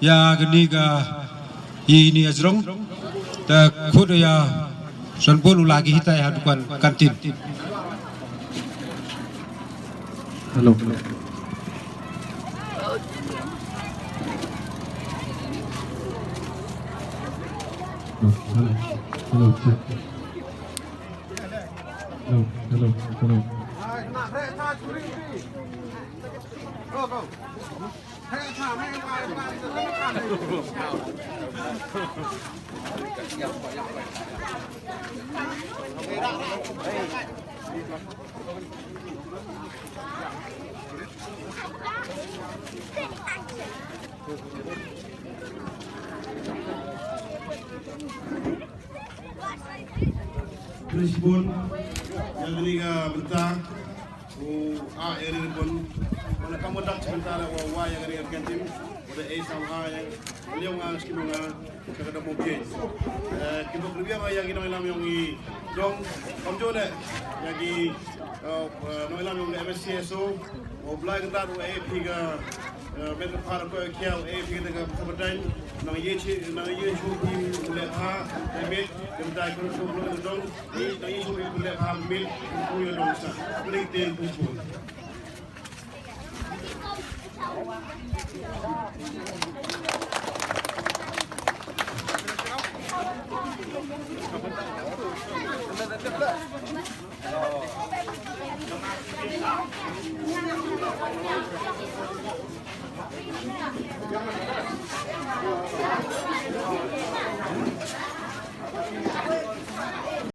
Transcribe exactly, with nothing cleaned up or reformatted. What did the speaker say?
ïa kane ka, ïa ine i jrong. Te khot ïa Sanbun u la ki hitai ha dukan kantin. Hello. Hello. Hello. Hello. Check. Hello. Hello. Hello. Khublei shibun ïa kane ka bynta. U, ah, ïa kane ka bynta. Wan ka mut dak bynta da u wai ïa kane ka kantin. Wat ei sam ha ïa. Leo nga skim nga. Ka dok mo ke. Eh, ki bok review ïa ki nongïalam yong i dong. Kam jo le ïa ki, eh, nongïalam yong i M S C S O. U Blai Kynrad u ei phi ka, eh, met ka phar ko kia u ei phi ka ka pha dang. Nang ye chi, nang ye chu phi u le pha, ei met, ka dai ko ko ko dong. Ni nang ye chu phi u le pha met, u yo dong sa. Bring ten phi chu.